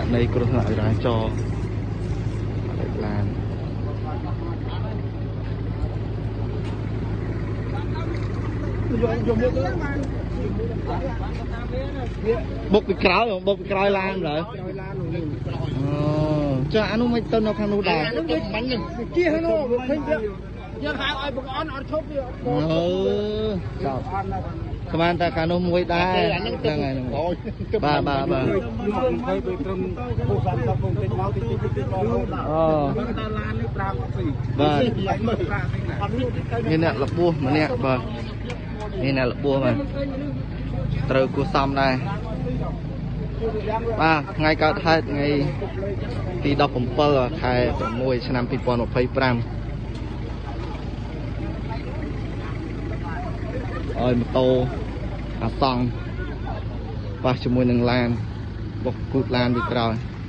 ករណីគ្រោះថ្នាក់ចរាចរណ៍លេខឡានបុកពីក្រោយបុកពីក្រោយឡានឡើយអូចាអានោះមិនទៅនៅខាងនោះដែរ អានោះវាបាញ់នឹងជិះនោះវាឃើញវាយើងហៅឲ្យបង្អន់អត់ឈប់វាអត់ អឺចប់ស្មានតែខាងនោះមួយដែរហ្នឹងហើយហ្នឹងបាទបាទបាទ ទៅទៅត្រឹមពូ30ពងតិចមកតិចតិចតិចមក អូ តែឡាននេះ5 2 បាទមានអ្នករបួសម្នាក់បាទមានអ្នករបួសបាទត្រូវគួសមដែរបាទថ្ងៃកើតហេតុថ្ងៃទី17ខែ6ឆ្នាំ2025ឲ្យម៉ូតូអាសង់ប៉ះជាមួយនឹងឡានបុកគូតឡានពីក្រោយ។